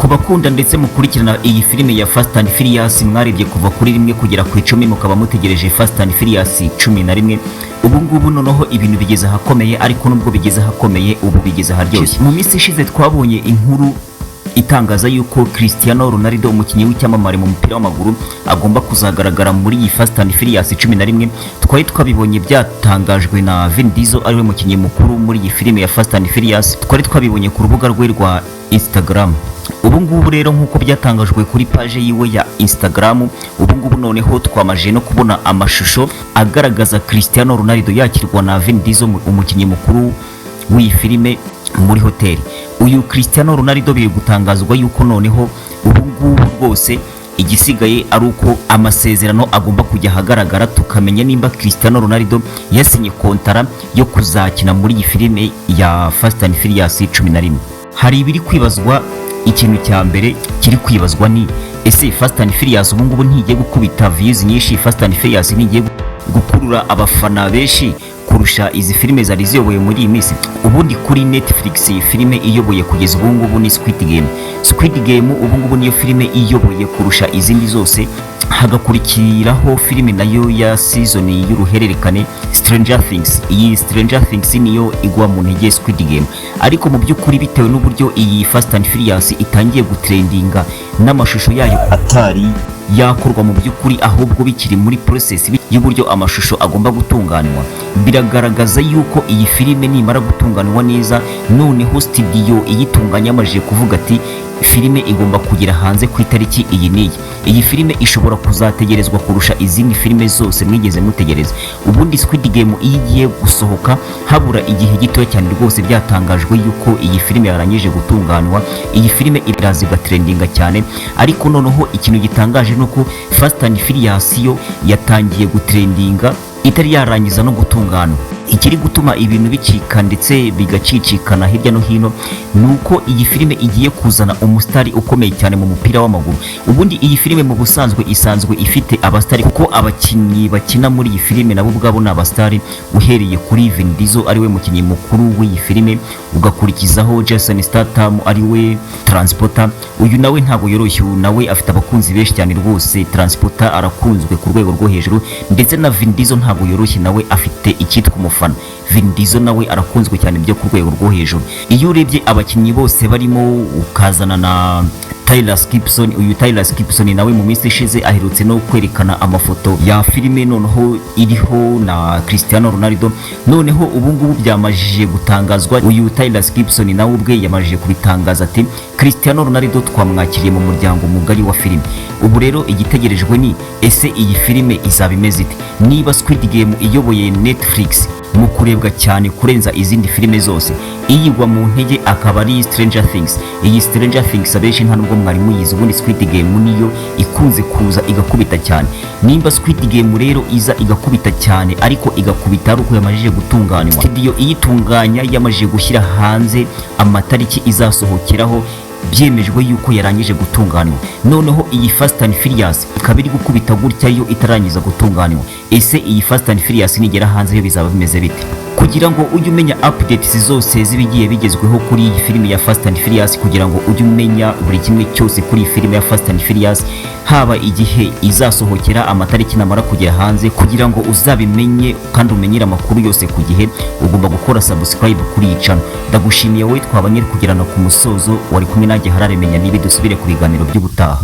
Bakunda ndetse mukurikirana iyi filime ya Fast and Furious, mwarebye kuva kuri 1 kugera ku 10, mukaba mutegereje Fast and Furious 11. Ubu ngubu noneho ibintu bigeze ahakomeye, ariko nubwo bigeze ahakomeye, ubu bigeze aharyoshye. Mu minsi ishize twabonye inkuru itangaza yuko Cristiano Ronaldo, umukinnyi w'icyamamare mu mupira w'amaguru, agomba kuzagaragara muri iyi Fast and Furious 11. Twari twabibonye byatangajwe na Vin Diesel, ariwe mukinnyi mukuru muri iyi filime ya Fast and Furious. Twari twabibonye ku rubuga rwe rwa Instagram. Ubu ngubu rero, nk'uko byatangajwe kuri page yiwe ya Instagram, ubu ngubu noneho twamaje no kubona amashusho agaragaza Cristiano Ronaldo yakirwa na Vin Diesel, umukinnyi mukuru w'iyi filime, muri hoteli. Uyu Cristiano Ronaldo biri gutangazwa yuko noneho ubu ngubu rwose igisigaye ari uko amasezerano agomba kujya ahagaragara, tukamenya nimba Cristiano Ronaldo yasinye kontara yo kuzakina muri iyi filime ya Fast and Furious 11. Hari ibiri kwibazwa. Ikintu cya mbere kiri kwibazwa ni: ese Fast and Furious ubu ngubu ntigiye gukubita views nyinshi? Fast and Furious ntigiye gukurura abafana benshi kurusha izi filime zari ziyoboye muri iyi minsi? Ubundi kuri Netflix, filime iyoboye kugeza ubu ngubu ni Squid Game. Squid Game ubu ngubu niyo filime iyoboye kurusha izindi zose, hagakurikiraho filime nayo ya season y'uruhererekane, Stranger Things. Iyi Stranger Things niyo igwa mu ntege Squid Game, ariko mu by'ukuri bitewe n'uburyo iyi Fast and Furious itangiye gutrendinga n'amashusho yayo atari yakorwa mu by'ukuri, ahubwo bikiri muri process y'uburyo amashusho agomba gutunganywa, biragaragaza yuko iyi filime nimara gutunganywa neza, noneho studio iyitunganya yamajije kuvuga ati filime igomba kugera hanze ku itariki iyi n'iyi, iyi filime ishobora kuzategerezwa kurusha izindi filime zose mwigeze mutegereza. Ubundi Squid Game iyo igiye gusohoka habura igihe gito cyane rwose, byatangajwe yuko iyi filime yarangije gutunganywa, iyi filime iraza igatrendinga cyane. Ariko noneho ikintu gitangaje ni uko Fast and Furious yo yatangiye gutrendinga itari yarangiza no gutunganywa. Ikiri gutuma ibintu bicika ndetse bigacicikana hirya no hino ni uko iyi filime igiye kuzana umusitari ukomeye cyane mu mupira w'amaguru. Ubundi iyi filime mu busanzwe isanzwe ifite abasitari, kuko abakinnyi bakina muri iyi filime nabo ubwabo ni abasitari, uhereye kuri Vin Diesel ariwe mukinnyi mukuru w'iyi filime, ugakurikizaho Jason Statham ariwe Transporter. Uyu nawe ntabwo yoroshye, uyu nawe afite abakunzi benshi cyane rwose. Transporter arakunzwe ku rwego rwo hejuru, ndetse na Vin Diesel ntabwo yoroshye, nawe afite icyitwa umufana. Vin Diesel nawe arakunzwe cyane byo ku rwego rwo hejuru. Iyo urebye abakinnyi bose barimo, ukazana na Tyrese Gibson. Uyu Tyrese Gibson nawe mu minsi ishize aherutse no kwerekana amafoto ya filime noneho iriho na Cristiano Ronaldo. Noneho ubu ngubu byamajije gutangazwa, uyu Tyrese Gibson nawe ubwe yamajije kubitangaza ati Cristiano Ronaldo twamwakiriye mu muryango mugari wa filime. Ubu rero igitegerejwe ni: ese iyi filime izaba imeze ite? Niba Squid Game iyoboye Netflix mu kurebwa cyane kurenza izindi filime zose, iyigwa mu ntege akaba ari Stranger Things. Iyi Stranger Things abenshi nta nubwo mwari muyizi. Ubundi Squid Game niyo ikunze kuza igakubita cyane. Nimba Squid Game rero iza igakubita cyane, ariko igakubita ari uko yamajije gutunganywa, studio iyitunganya yamajije gushyira hanze amatariki izasohokeraho, byemejwe yuko yarangije gutunganywa, noneho iyi Fast and Furious ikaba iri gukubita gutya yo itarangiza gutunganywa, ese iyi Fast and Furious nigera hanze yo bizaba bimeze bite? Kugira ngo ujye umenya updates zose z'ibigiye bigezweho kuri iyi filime ya Fast and Furious, kugira ngo ujye umenya buri kimwe cyose kuri iyi filime ya Fast and Furious, haba igihe izasohokera, amatariki namara kugera hanze, kugira ngo uzabimenye kandi umenyere amakuru yose ku gihe, ugomba gukora subscribe kuri iyi channel. Ndagushimiye wowe twabanye kugerana ku musozo. Wari kumwe nanjye Harare Menya Nibi. Dusubire ku biganiro by'ubutaha.